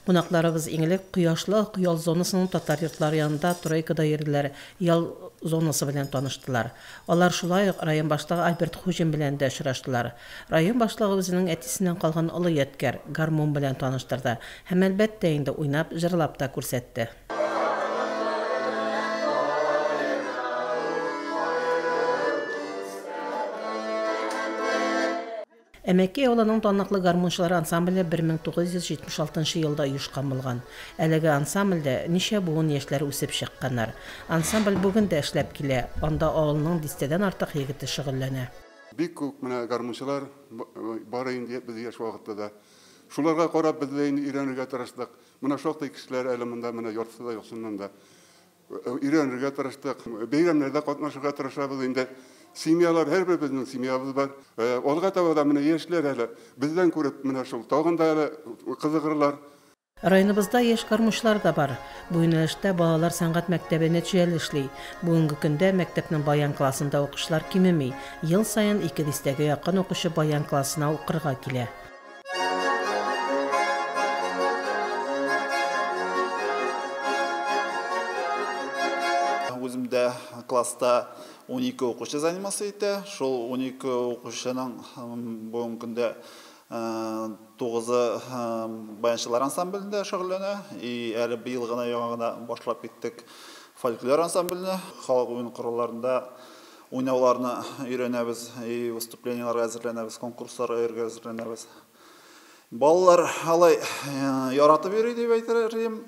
Кунакларыбыз иң элек Кояшлы Ак ял зонасының татар йортлары янында тройкада йөрделәр, ял зонасы белән таныштылар. Алар шулай ук район башлыгы Альберт Хуҗин белән дә очраштылар. Район башлыгы үзенең әтисеннән калган олы ядкәр, гармун белән таныштырды һәм, әлбәттә инде, уйнап, җырлап та күрсәтте. Әмәкәй авылының данлыклы гармунчылар ансамбле 1976 нчы елда оешкан булган. Әлеге ансамбльдә ничә буын яшьләр үсеп чыкканнар. Ансамбль бүген дә эшләп килә, анда авылның дистәдән артык егете шөгыльләнә. Бик күп менә гармунчылар бар инде без яшь вакытта да. Шуларга карап без дә инде өйрәнергә тырыштык. Менә шактый кешеләр әле монда, менә яртысы да юк чыннан да. Өйрәнергә тырыштык. Бәйрәмнәрдә катнашырга тырышабыз инде. Семьялар, һәрберебезнең семьябыз бар. Алга таба да менә яшьләр әле бездән күреп менә шул тагын да әле кызыгырлар. Районыбызда яшь гармунчылар да бар. Бу юнәлештә балалар сәнгать мәктәбе нәтиҗәле эшли. Бүгенге көндә мәктәпнең баян классында укучылар кимеми. Ел саен ике дистәгә якын укучы баян классына укырга килә. Үземдә класста 12 укучы заниматься итә. Шул 12 укучының бүгенге көндә тугызы баянчылар ансамблендә шөгыльләнә. И әле быел гына яңа гына башлап киттек фольклор ансамбленә. Халык уен коралларында уйнауларны өйрәнәбез, и выступлениеләргә әзерләнәбез, конкурсларга йөрергә әзерләнәбез. Балалар алай яратып йөри дип әйтер идем.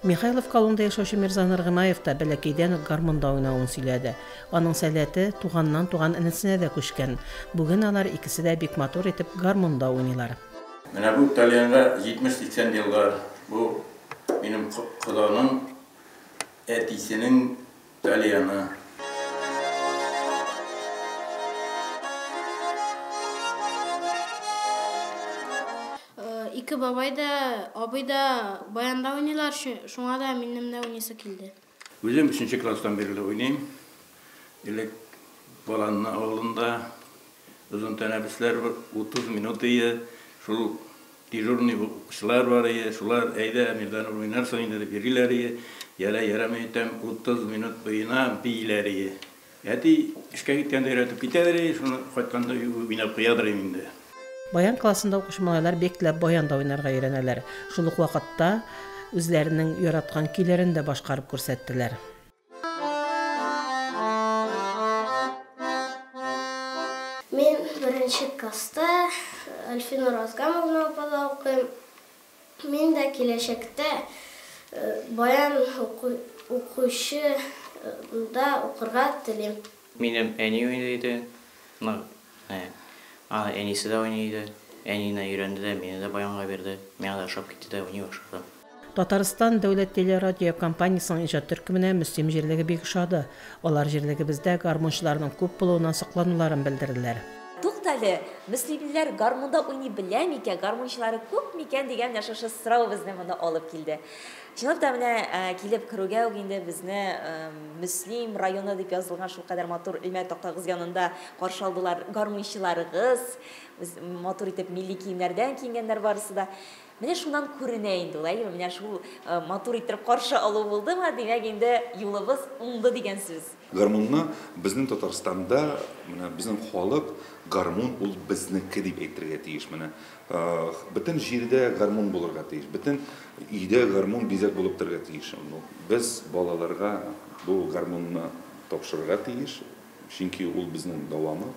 Михайловка авылында яшәүче Мирзанур Гыймаев та бәләкәйдән үк гармунда уйнавын сөйләде. Аның сәләте туганнан туган энесенә дә күчкән. Бүген алар икесе дә бик матур итеп гармунда уйныйлар. Менә бу тальянга 70-80 еллар. Бу минем коданың әтисенең Тальяны. Ике бабай да, абый да баянда уйныйлар, шуңа да минем дә уйныйсы килде. Үзем өченче класстан бирле уйныйм. Элек Баланны авылында озын тәнәфесләр 30 минут ие, шул Дежурный укучылар бар ие, шулар, әйдә, Мирданур, уйнарсың инде, дип йөриләр ие. Ярә, ярамый әйтәм, 30 минут буена бииләр ие. Әти эшкә киткәндә өйрәтеп китәдер ие, шуны кайтканда уйнап куядыр идем инде. Баян классында укучы малайлар бик теләп баянда уйнарга өйрәнәләр. Шул ук вакытта үзләренең яраткан көйләрен дә башкарып күрсәттеләр. Мин беренче класста Альфина Разгамовна апада укыйм. Мин дә киләчәктә баян укучы да укырга телим. Минем әни уйный иде. Аны әнисе дә уйный иде. Әниеннән өйрәнде дә, мине дә баянга бирде. Миңа да ошап китте дә, уйный башладым. Татарстан дәүләт телерадиокомпаниясенең иҗат төркеменә Мөслим җирлеге бик ошады. Алар җирлегебездә гармунчыларның күп булуына соклануларын белдерделәр. Туктале, мөслимлеләр гармунда уйный белә микән, гармунчылары күп микән дигән менә шушы сорау безне монда алып килде. Чынлап та менә килеп керүгә үк инде безне Мөслим районы дип язылган шулкадәр матур элмә тактагыз янында каршы алдылар гармунчыларыгыз. Матур итеп милли киемнәрдән киенгәннәр барысы да. Менә шуннан күренә инде ул, әйеме? Менә шул матур иттереп каршы алу булдымы, димәк инде юлыбыз уңды дигән сүз. Гармунны безнең Татарстанда, менә безнең халык гармун ул безнеке дип әйтергә тиеш. Менә бөтен җирдә гармун булырга тиеш, бөтен өйдә гармун бизәк булып торырга тиеш. Без балаларга бу гармунны тапшырырга тиеш. Чөнки ул безнең дәвамы.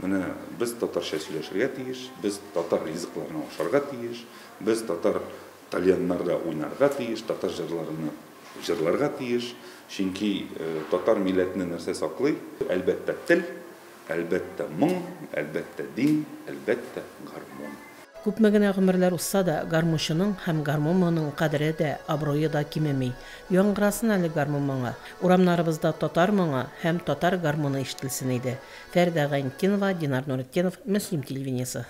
Менә без татарча сөйләшергә тиеш, без татар ризыкларын ашарга тиеш, без татар тальяннарда уйнарга тиеш, татар җырларны җырларга тиеш. Чөнки татар милләтне нәрсә саклый? Әлбәттә, тел, әлбәттә, моң, әлбәттә, дин, әлбәттә, гармун. Күпме генә гомерләр узса да, гармунчының һәм гармун моңының кадере дә, абруе да кимеми. Яңгырасын әле гармун моңы! Урамнарыбызда татар моңы һәм татар гармуны ишетелсен иде. Фәридә Гайнетдинова, Динар Нуретдинов, Мөслим телевидениесе.